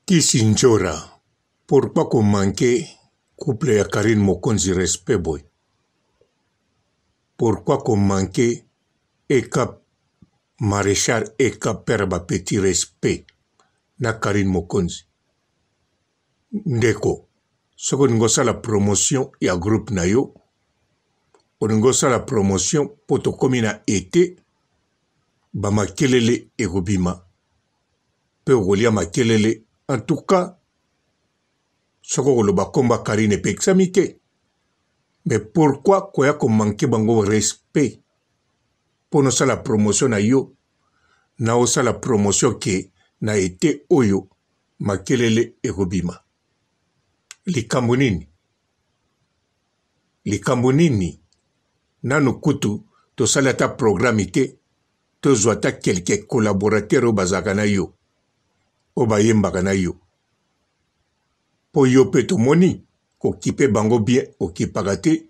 Kisi ndjora pourquoi ko manque couple ya Carine mokonzi respect boye pourquoi ko manque eka marechal eka père ba petit respect na Carine mokonzi ndeko soki olingi osala promotion ya groupe na yo olingi osala promotion po tokomi na ete ba makelele ekobima pe okolia makelele en tout cas soki okoloba kombo ya Carine epekisami te mais pourquoi koya ko manquer bango respect pona osala promotion na yo na osala promotion ke na ete oyo makelele ekobima likambo nini likambo nini nanu kutu tosali ata programme te tozwa ata quelques collaborateurs oyo bazalaka na yo oyo bayembaka na yo mpo yo mpe tomoni kokipe bango bien okipaka te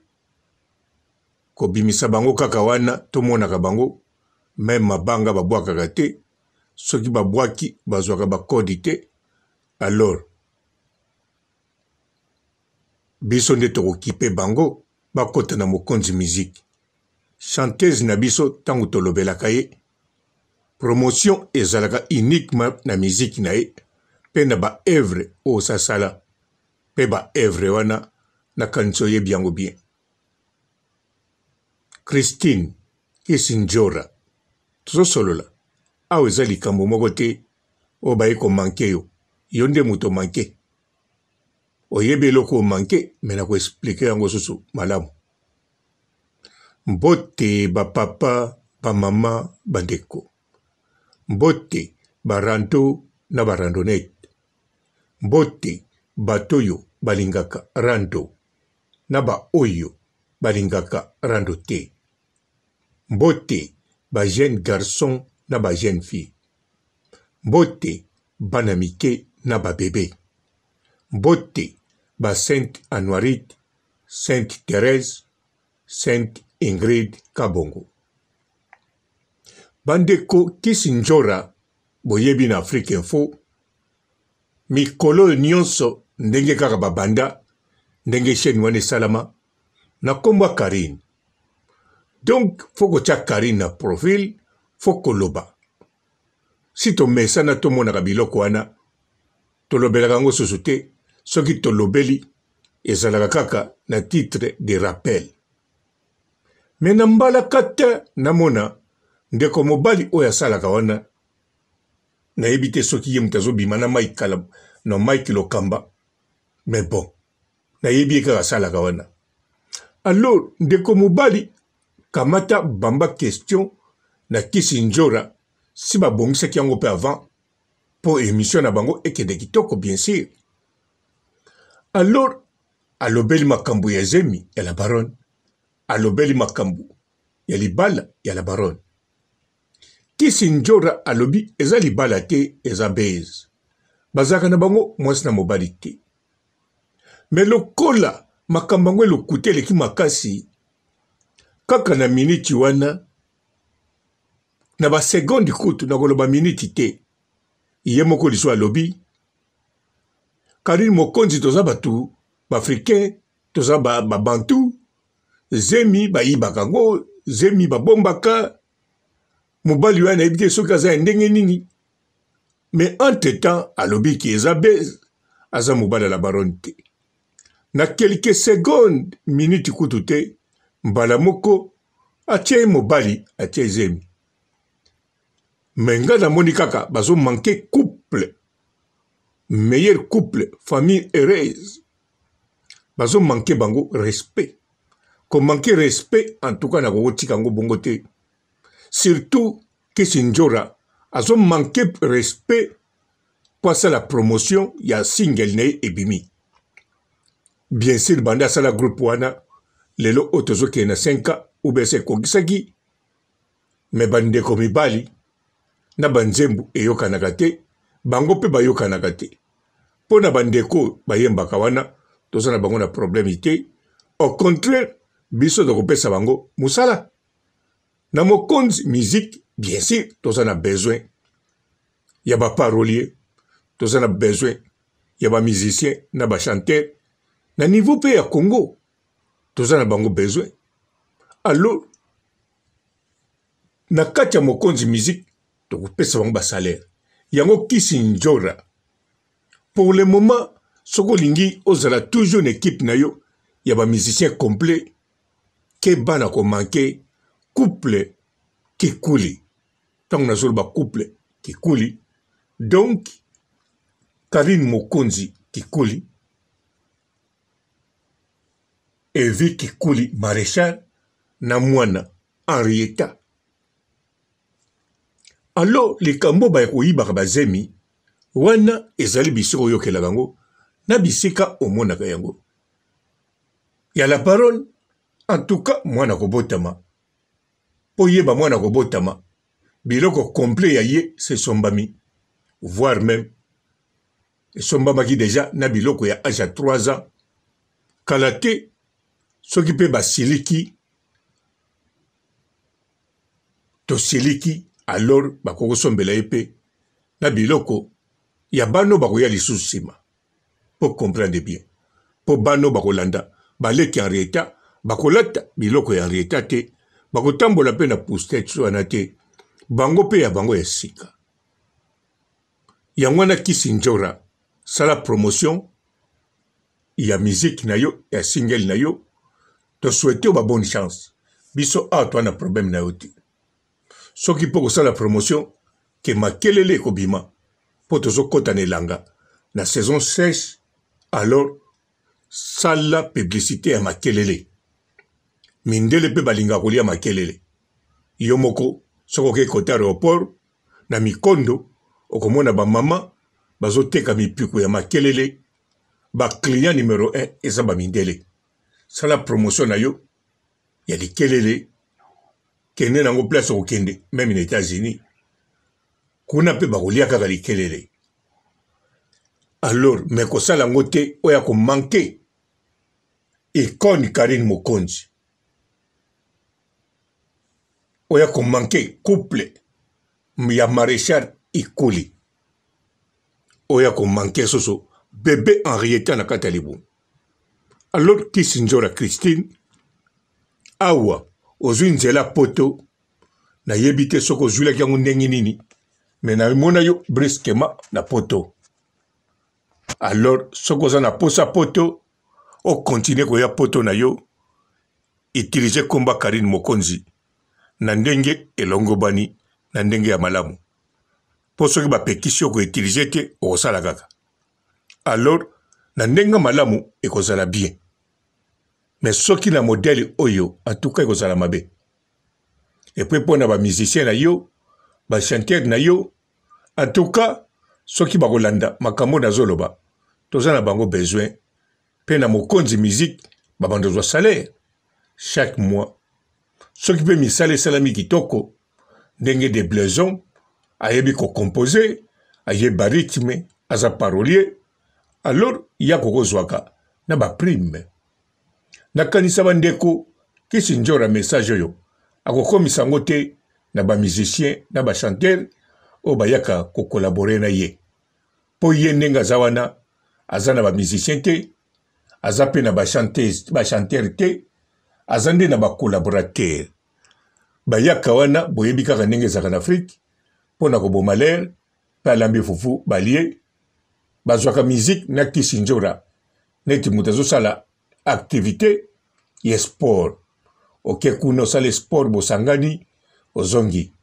kobimisa bango kaka wana tomonaka bango meme mabanga babwakaka te soki babwaki bazwaka bakodi te alors biso nde tokokipe bango bakota na mokonzi musique Chanteuse na biso tango tolobelaka ye promotion ezalaka uniquement na musique na ye pe na ba oeuvres oyo asala pe ba oeuvres wana nakanisi oyebi yango bien. Christine Kissindjora tozosolola awa eza likambo moko te oyo baye ko manquer yo, yo nde moto o manquer. Oyebi eloko o manquer mais nako expliquer yango susu malamu. Mbote ba papa, ba mama, ba ndeko. Mbote ba rando na ba randonnette. Mbote bato oyo balingaka rando na ba oyo balingaka rando te. Mbote ba jeunes garçons na ba jeunes filles. Mbote bana mike na ba bebes. Mbote ba sainte Anuarite Sainte Therèse, Sainte Ingrid Kabongo. Bandeko Kisi Ndjora boyebi na Afrique Info mikolo oyo nyonso ndenge kaka babanda ndenge chaîne wana esalama na nkombo ya Carine. Donc faut kotia Carine na profil, faut koloba. Si tomesana tomonaka biloko wana tolobelaka yango susu te, soki tolobeli ezalaka kaka na titre de rappel. Mais na mbalakata namona ndeko mobali oyo asalaka wana, nayebi te soki ye moto azobima na Mike Kala, na Mike Lokamba, mais bon, nayebi ye kaka asalaka wana. Alors ndeko mobali kamata bamba question na Kisi Ndjora si babongisaki yango pe avant po emission na bango ekende kitoko bien sur. Alors alobeli makambo ya zemi ya la baronne, alobeli makambo ya libala ya la baronne. Kisi Ndjora alobi eza libala te, eza buzz. Bazalaka na bango mwasi na mobali te. Mais lokola makambo yango elokuta eleki makasi, kaka na miniti wana, na ba seconde kutu nakoloba miniti te, ye moko lisu alobi Carine Mokonzi toza batu ba africain toza ba, ba bantu zemi bayibaka yango zemi babombaka mobali oyo nayebi te soki aza ya ndenge nini mais entre temps alobi ke eza be aza mobali ya la baronne te na quelques secondes minute kutu te mbala moko atie ye mobali atie zemi mais nga namoni kaka bazo manque couple meilleur couple famille heureuse bazo manque bango respect ko manque respect en tout cas nakokotika yango bongo te surtout kisi ndjora azo manque respect mpo asala promotion ya single na ye ebimi bien sûr banda asala groupe wana lelo oyo tozokende na 5 ans ou bien se ekokisaki mais ba ndeko mibali na ba nzembo eyokanaka te bango pe bayokanaka te mpo na bandeko bayembaka wana toza na bango na problème te au contraire biso tokopesa bango mosala na mokonzi musique bien sûr toza na besoin ya ba parolier. Toza na besoin ya ba musiciens na ba chanteurs na niveau pe ya Congo. Toza na bango besoin. Alors na kati ya mokonzi musique tokopesa bango ba salaire. Yango kisi njora pour le moment soki olingi ozala toujours na equipe na yo ya ba musiciens complet keba na ko manquer couple kikuli. Ntango nazoloba couple kikuli donc Carine Mokonzi Kikuli, Evi Kikuli Marechal na mwana Henrietta. Alors likambo baya koyibaka bazemi wana ezali bisika oyokelaka yango na bisika omonaka yango ya la parole. En tout cas mwana kobotama mpo yeba mwana kobotama biloko complet ya ye sesombami voire meme esombamaki deja na biloko ya age ya 3 ans kala te. Soki mpe basiliki tosiliki, alors bakoki kosombela ye mpe na biloko ya bano bakoya lisusu nsima mpo comprendre bien, mpo bano bakolanda baleki Henrietta bakolata biloko ya Henrietta te, bakotambola mpe na pousse-tête wana te, bango mpe ya bango ya sika. Yango wana Kisi Ndjora, sala promotion ya musique na yo, ya single na yo. To souhaite yo ba bonne chance. Biso awa toa na problème na yo te. Soki mpo kosala promotion ke makelele ekobima mpo tozokota na elanga na saison sèche, alors sala publicité ya makelele. Mindele mpe balingaka kolia makelele. Yo moko soki okei kote aéroport na mikondo okomona ba mama bazoteka mipiku ya makelele. Ba client numero 1 eza ba mindele. Sala promotion na yo ya likelele, kende nango place okokende, meme na Etats-Unis kuna mpe bakolia kaka likelele. Alors mais kosala yango te oyo akomanke icone Carine Mokonzi, oyo akomanke couple ya Marechal Ikuli, oyo akomanke soso bebe Henrietta na kati ya libumu. Alors Kisi Nzora Christine, awa ozwi nzela poto, nayebi te soki ozwilaki yango ndenge nini, me namona yo brusquement na poto. Alors soki oza na posa poto, okontinue koya poto na yo, utilize komba Carine Mokonzi na ndenge elongobani, na ndenge ya malamu, mpo soki bapekisi yo koutilize te, okosala kaka. Alors na ndenge malamu ekozala bien, mais soki na modèle oyo en tout cas ekozala mabe. Et puis mpo na ba musiciens na yo, ba chanteurs na yo, en tout cas soki bakolanda makambo nazoloba, toza na bango besoin mpe na mokonzi musique babanda kozwa salaire chaque mois. Soki mpe misala esalami kitoko ndenge de Blaison ayebi kocompose, ayebi ba rythme, aza parolier, alors ya kokozwaka na ba prime. Nakanisa bandeko Kisi Ndjora message oyo akokomisa yango te na ba musiciens na ba chanteurs oyo bayaka kocollaborer na ye, mpo ye ndenge aza wana aza na ba musiciens te, aza mpe na ba chanteuse, ba chanteurs te, aza nde na ba collaborateurs bayaka wana. Boyebi kaka ndenge ezalaka na Afrique, mpo na koboma lere mpe alambi fufu balie, bazwaka musique na Kisi Ndjora neti moto azosala activité ya sport. Oke kuna osali sport, bosangani, ozongi,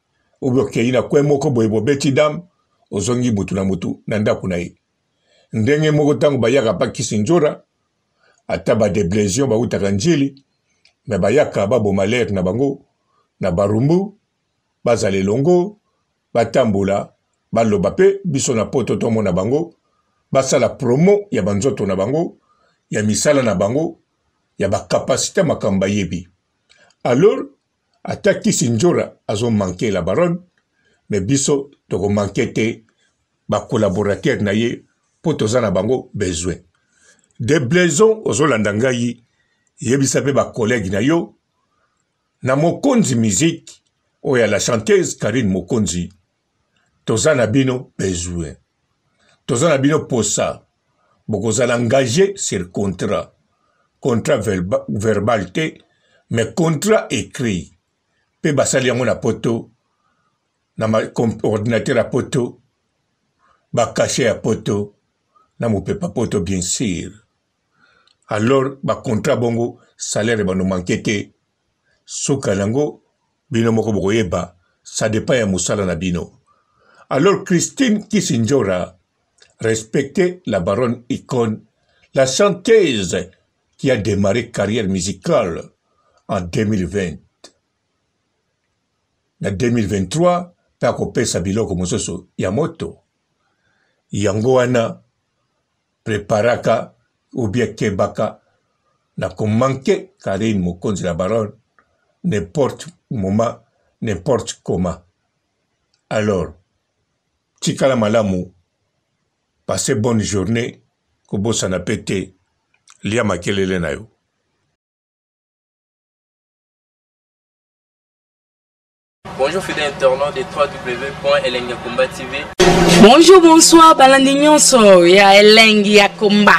obi okei na coin moko boye, bobeti dame, ozongi mutu na mutu na ndako na ye. Ndenge moko ntango bayaka pa Kisi Ndjora, ata ba deblesion bautaka Njili, me bayaka baboma lere na bango na barumbu, bazala elongo, batambola, baloba mpe biso na poto tomona bango, basala promo ya banzoto na bango, ya misala na bango, ya bakapasite makambo bayebi. Alors ata Kisi Ndjora azo manque la baronne, mais biso toko manque te ba collaborateurs na ye mpo toza na bango besoin. De Blaison ozolanda ngai, yebisa mpe ba collègues na yo na Mokonzi musique oyo ya la chanteuse Carine Mokonzi, toza na bino besoin. Toza na bino posa bokozala engage sur contrat. Contrat verbal te mais contrat écrit. Pe basali yango na poto na ordinateur ya poto ba cachet ya poto na mopepa poto bien sûr. Alors ba contrat bongo salaire bano manquer te. Suka nango bino moko bokoyeba ça dépend ya mosala na bino. Alors Christine Kissindjora respectez la baronne icône, la chanteuse qui a démarré carrière musicale en 2020. Na 2023 mpe akopesa biloko mosusu ya moto. Yango wana preparaka ou bien kebaka na ko manquer Carine Mokonzi la baronne n'importe moment n'importe comment. Alors tikala malamu passe bonne journée kobosana pe te lia makelele na yo. Bonjour fidèles internautes de www.elengiyakomba TV. Bonjour, bonsoir, balandi nyonso ya Elengi ya Komba.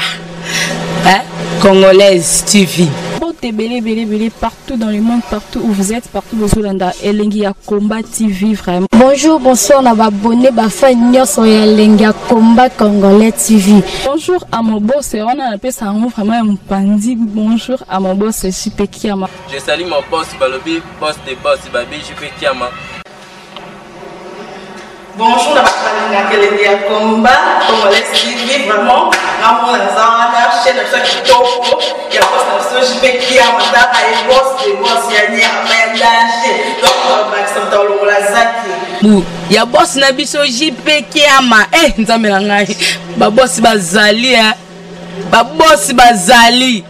Hein? Congolaise TV. Mbote ebele ebele ebele partout dans le monde, partout où vous êtes, partout bozolanda Elengi ya Combat TV vraiment. Bonjour, bonsoir na ba abonnés ba fans nyonso ya Elengi ya Combat Congolais TV. Bonjour à mon boss, wana napesa yango vraiment ya mopanzi. Bonjour à mon boss JP Kiama. Je salue mon boss Balobi, boss des boss Babi JP Kiama. Bonjour na bato balingaka elengi ya combat congolais TV vraiment ngamona naza wana chaîne na biso ya kitoko ya boss na biso JP Kiama tala ye boss de boss ya nyama ya danger donc bakisa moto alongola zaki bu ya boss na biso JP Kiama eh nzambe na ngai ba boss bazali eh ba boss bazali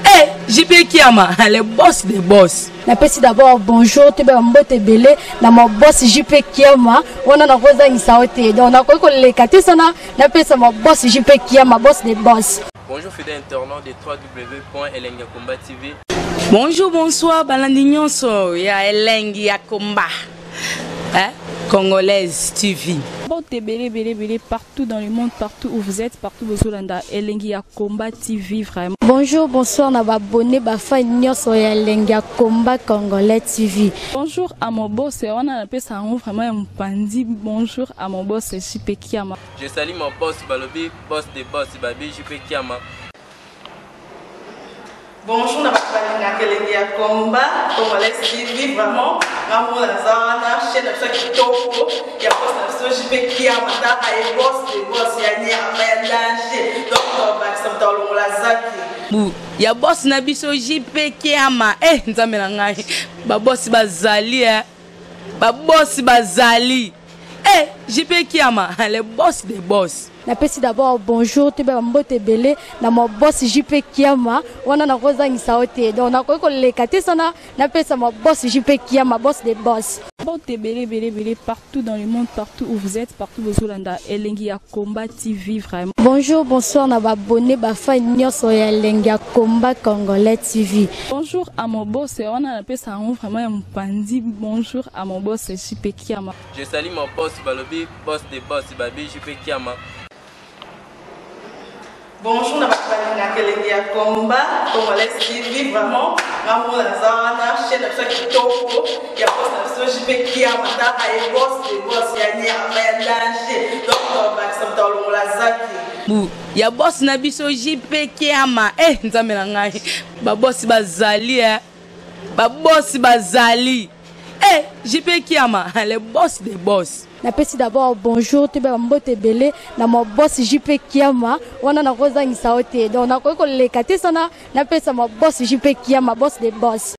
eh JP Kiama le boss des boss. Napesi d'abord bonjour toyeba mbote ebele na ma boss JP Kiama wana nakozangisa yo te donc nakoki koleka te sana napesa ma boss JP Kiama boss des boss. Bonjour fidèles internautes de www.elengiyakomba.tv. Bonjour, bonsoir, balandi nyonso ya Elengi ya Komba. Hein? Congolaise TV. Mbote ebele ebele ebele partout dans le monde, partout où vous êtes, partout bozolanda Elengi ya Combat TV vraiment. Bonjour, bonsoir na ba abonnés ba fans nyonso ya Elengi ya Combat Congolais TV. Bonjour à mon boss, wana napesa yango vraiment ya mopanzi. Bonjour à mon boss JP Kiama. Je salue mon boss Balobi, boss des boss Babi JP Kiama. Bonjour na bato balingaka elengi ya combat congolais TV vraiment ngamona naza wana chaîne na biso ya kitoko ya boss na biso JP Kiama tala ye boss de boss ya nyama ya danger donc bakisa moto alongola zaki bu ya boss na biso JP Kiama eh nzambe na ngai ba boss bazali eh ba boss bazali eh JP Kiama le boss des boss. Napesi d'abord bonjour toyeba mbote ebele na ma boss JP Kiama wana nakozangisa yo te donc nakoki koleka te sana napesa ma boss JP Kiama boss des boss. Mbote ebele ebele ebele partout dans le monde, partout où vous êtes, partout bozolanda Elengi ya Combat TV vraiment. Bonjour, bonsoir na ba abonnés ba fans nyonso ya Elengi ya Combat Congolais TV. Bonjour à mon boss, wana napesa yango vraiment ya mopanzi. Bonjour à mon boss JP Kiama. Je salue mon boss Balobi, boss des boss Babi JP Kiama. Bonjour na bato balingaka elengi ya combat congolais TV vraiment ngamona naza wana chaîne na biso ya kitoko ya boss na biso JP Kiama tala ye boss de boss ya nyama ya danger donc bakisa moto alongola zaki bu ya boss na biso JP Kiama eh nzambe na ngai ba boss bazali eh ba boss bazali eh JP Kiama le boss des boss. Napesi d'abord bonjour toyeba mbote ebele na ma boss JP Kiama wana nakozangisa yo te donc nakoki koleka te sana napesa ma boss JP Kiama boss des boss.